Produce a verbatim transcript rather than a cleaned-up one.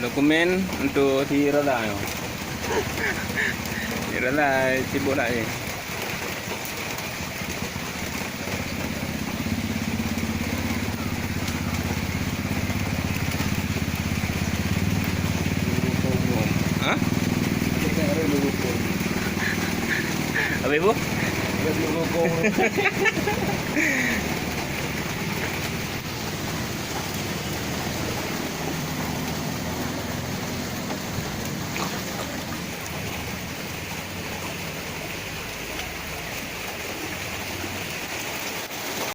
Dokumen untuk si Rola nyoe. Si Rola sibuk lagi. Hah? Apa ibu?